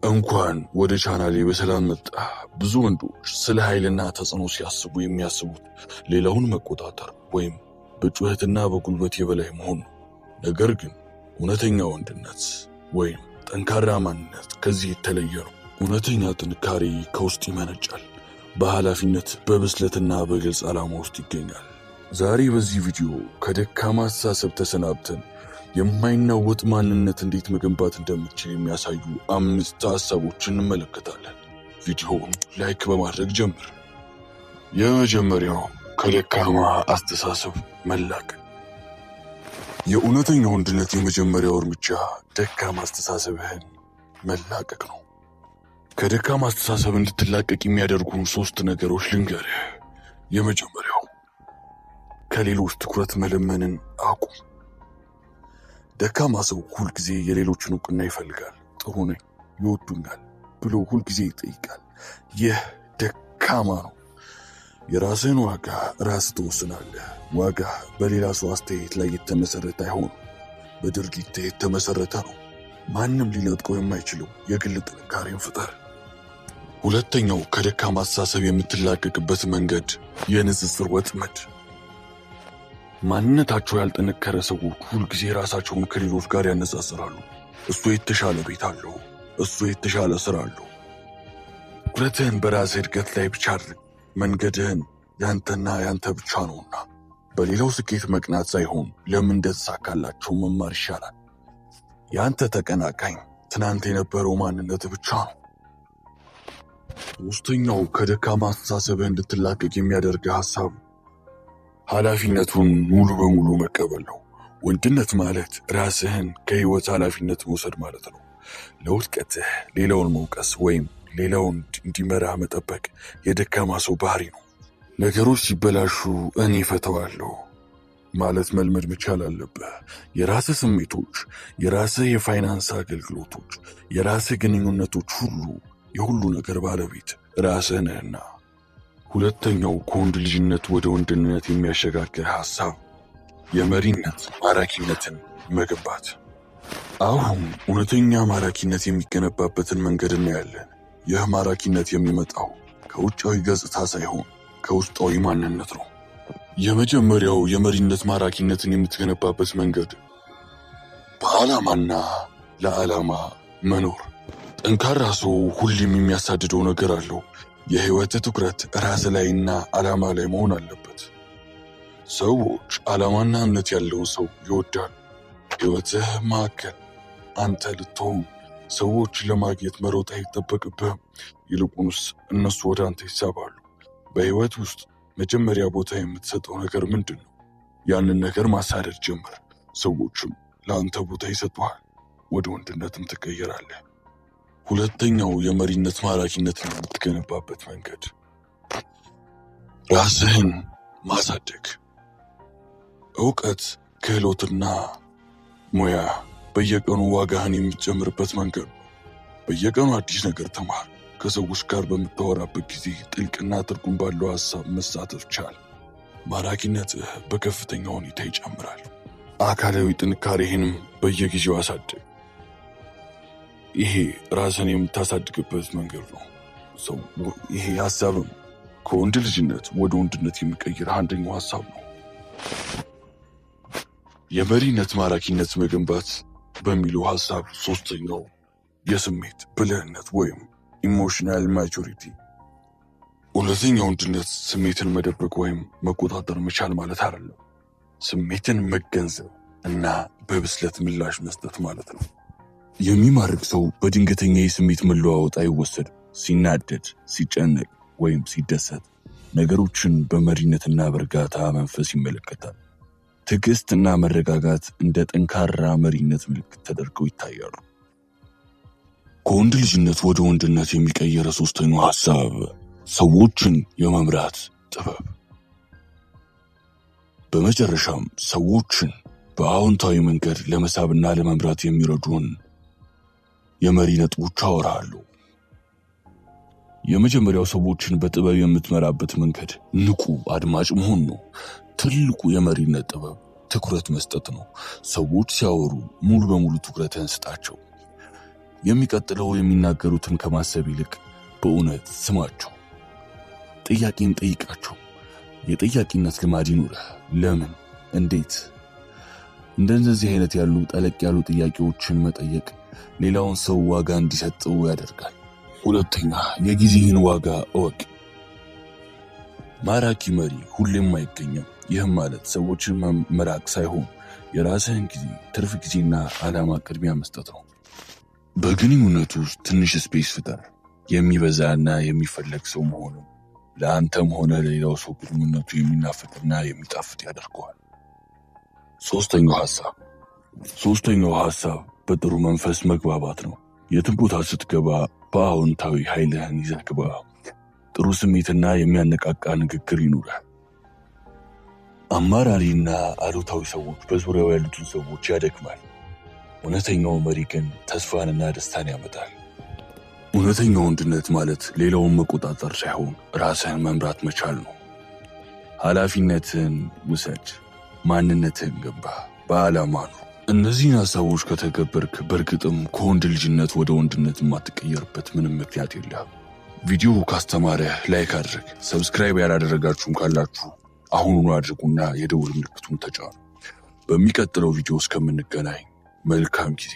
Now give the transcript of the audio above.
እንኳን ወደ ቻናሌ በሰላም መጣህ። ብዙ ወንዶች ስለ ኃይልና ተጽዕኖ ሲያስቡ የሚያስቡት ሌላውን መቆጣጠር ወይም በጩኸትና በጉልበት የበላይ መሆን ነው። ነገር ግን እውነተኛ ወንድነት ወይም ጠንካራ ማንነት ከዚህ የተለየ ነው። እውነተኛ ጥንካሬ ከውስጥ ይመነጫል፣ በኃላፊነት፣ በብስለትና በግልጽ ዓላማ ውስጥ ይገኛል። ዛሬ በዚህ ቪዲዮ ከደካማ አስተሳሰብ ተሰናብተን የማይናወጥ ማንነት እንዴት መገንባት እንደምትችል የሚያሳዩ 5 ሀሳቦችን እንመለከታለን። ቪዲዮውን like በማድረግ ጀምር። የመጀመሪያው ከደካማ አስተሳሰብ መላቀቅ። የእውነተኛ ወንድነት የመጀመሪያው እርምጃ ደካማ አስተሳሰብህን መላቀቅ ነው። ከደካማ አስተሳሰብ እንድትላቀቅ የሚያደርጉ 3 ነገሮች ልንገርህ። የመጀመሪያው ከሌሎች ትኩረት መለመንን አቁም። ደካማ ሰው ሁልጊዜ የሌሎችን እውቅና ይፈልጋል። ጥሩ ነኝ፣ ይወዱኛል ብሎ ሁልጊዜ ይጠይቃል። ይህ ደካማ ነው። የራስህን ዋጋ ራስህ ትወስናለህ። ዋጋ በሌላ ሰው አስተያየት ላይ የተመሰረተ አይሆንም፣ በድርጊትህ የተመሰረተ ነው። ማንም ሊነጥቀው የማይችለው የግል ጥንካሬን ፍጠር። ሁለተኛው ከደካማ አስተሳሰብ የምትላቀቅበት መንገድ የንጽጽር ወጥመድ። ማንነታቸው ያልጠነከረ ሰዎች ሁልጊዜ ራሳቸውን ከሌሎች ጋር ያነጻጽራሉ። እሱ የተሻለ ቤት አለው፣ እሱ የተሻለ ስራ አለው። ትኩረትህን በራስህ እድገት ላይ ብቻ አድርግ። መንገድህን ያንተና ያንተ ብቻ ነውና በሌላው ስኬት መቅናት ሳይሆን ለምን እንደተሳካላቸው መማር ይሻላል። ያንተ ተቀናቃኝ ትናንት የነበረው ማንነት ብቻ ነው። ሶስተኛው ከደካማ አስተሳሰብህ እንድትላቀቅ የሚያደርግህ ሀሳብ ኃላፊነቱን ሙሉ በሙሉ መቀበል ነው። ወንድነት ማለት ራስህን ከህይወት ኃላፊነት መውሰድ ማለት ነው። ለውድቀትህ ሌላውን መውቀስ ወይም ሌላውን እንዲመራህ መጠበቅ የደካማ ሰው ባህሪ ነው። ነገሮች ሲበላሹ እኔ እፈታዋለሁ ማለት መልመድ መቻል አለብህ። የራስህ ስሜቶች፣ የራስህ የፋይናንስ አገልግሎቶች፣ የራስህ ግንኙነቶች ሁሉ የሁሉ ነገር ባለቤት ራስህ ነህና። ሁለተኛው ከወንድ ልጅነት ወደ ወንድነት የሚያሸጋግር ሀሳብ የመሪነት ማራኪነትን መገንባት። አሁን እውነተኛ ማራኪነት የሚገነባበትን መንገድ እናያለን። ይህ ማራኪነት የሚመጣው ከውጫዊ ገጽታ ሳይሆን ከውስጣዊ ማንነት ነው። የመጀመሪያው የመሪነት ማራኪነትን የምትገነባበት መንገድ በዓላማና ለዓላማ መኖር። ጠንካራ ሰው ሁሌም የሚያሳድደው ነገር አለው። የህይወት ትኩረት ራስ ላይና ዓላማ ላይ መሆን አለበት። ሰዎች ዓላማና እምነት ያለውን ሰው ይወዳሉ። ህይወትህ ማዕከል አንተ ልትሆን ሰዎች ለማግኘት መሮጥ አይጠበቅብህም። ይልቁንስ እነሱ ወደ አንተ ይሳባሉ። በህይወት ውስጥ መጀመሪያ ቦታ የምትሰጠው ነገር ምንድን ነው? ያንን ነገር ማሳደድ ጀምር። ሰዎችም ለአንተ ቦታ ይሰጡሃል። ወደ ወንድነትም ትቀየራለህ። ሁለተኛው የመሪነት ማራኪነትን የምትገነባበት መንገድ ራስህን ማሳደግ። እውቀት፣ ክህሎትና ሙያ በየቀኑ ዋጋህን የምትጨምርበት መንገድ ነው። በየቀኑ አዲስ ነገር ተማር። ከሰዎች ጋር በምታወራበት ጊዜ ጥልቅና ትርጉም ባለው ሀሳብ መሳተፍ ቻል። ማራኪነትህ በከፍተኛ ሁኔታ ይጨምራል። አካላዊ ጥንካሬህንም በየጊዜው አሳድግ። ይሄ ራስን የምታሳድግበት መንገድ ነው። ይሄ ሀሳብም ከወንድ ልጅነት ወደ ወንድነት የሚቀይር አንደኛው ሀሳብ ነው። የመሪነት ማራኪነት መገንባት በሚለው ሀሳብ ሶስተኛው የስሜት ብልህነት ወይም emotional maturity። እውነተኛ ወንድነት ስሜትን መደበቅ ወይም መቆጣጠር መቻል ማለት አይደለም። ስሜትን መገንዘብ እና በብስለት ምላሽ መስጠት ማለት ነው። የሚማርክ ሰው በድንገተኛ የስሜት መለዋወጥ አይወሰድም። ሲናደድ፣ ሲጨነቅ ወይም ሲደሰት ነገሮችን በመሪነትና በእርጋታ መንፈስ ይመለከታል። ትዕግስትና መረጋጋት እንደ ጠንካራ መሪነት ምልክት ተደርገው ይታያሉ። ከወንድ ልጅነት ወደ ወንድነት የሚቀየረ ሶስተኛው ሀሳብ ሰዎችን የመምራት ጥበብ። በመጨረሻም ሰዎችን በአዎንታዊ መንገድ ለመሳብና ለመምራት የሚረዱን የመሪ ነጥቦች አወራለሁ። የመጀመሪያው ሰዎችን በጥበብ የምትመራበት መንገድ ንቁ አድማጭ መሆን ነው። ትልቁ የመሪነት ጥበብ ትኩረት መስጠት ነው። ሰዎች ሲያወሩ ሙሉ በሙሉ ትኩረትህን ስጣቸው። የሚቀጥለው የሚናገሩትን ከማሰብ ይልቅ በእውነት ስማቸው። ጥያቄን ጠይቃቸው። የጥያቄነት ልማድ ይኑርህ። ለምን፣ እንዴት፣ እንደነዚህ አይነት ያሉ ጠለቅ ያሉ ጥያቄዎችን መጠየቅ ሌላውን ሰው ዋጋ እንዲሰጠው ያደርጋል። ሁለተኛ፣ የጊዜህን ዋጋ እወቅ። ማራኪ መሪ ሁሌም አይገኝም። ይህም ማለት ሰዎችን መራቅ ሳይሆን የራስህን ጊዜ፣ ትርፍ ጊዜና ዓላማ ቅድሚያ መስጠት ነው። በግንኙነቱ ውስጥ ትንሽ space ፍጠር። የሚበዛና የሚፈለግ ሰው መሆኑ ለአንተም ሆነ ለሌላው ሰው ግንኙነቱ የሚናፍቅና የሚጣፍጥ ያደርገዋል። ሶስተኛው ሀሳብ በጥሩ መንፈስ መግባባት ነው። የትም ቦታ ስትገባ በአዎንታዊ ኃይልህን ይዘህ ግባ። ጥሩ ስሜትና የሚያነቃቃ ንግግር ይኑርህ። አማራሪና አሉታዊ ሰዎች በዙሪያው ያሉትን ሰዎች ያደክማል። እውነተኛው መሪ ግን ተስፋንና ደስታን ያመጣል። እውነተኛው ወንድነት ማለት ሌላውን መቆጣጠር ሳይሆን ራስህን መምራት መቻል ነው። ኃላፊነትህን ውሰድ፣ ማንነትህን ገንባ፣ በዓላማ ኑር። እነዚህን ሀሳቦች ከተገበርክ በእርግጥም ከወንድ ልጅነት ወደ ወንድነት የማትቀየርበት ምንም ምክንያት የለም። ቪዲዮ ካስተማረህ like አድርግ። Subscribe ያላደረጋችሁም ካላችሁ አሁኑኑ አድርጉና የደውል ምልክቱን ተጫኑ። በሚቀጥለው ቪዲዮ እስከምንገናኝ መልካም ጊዜ።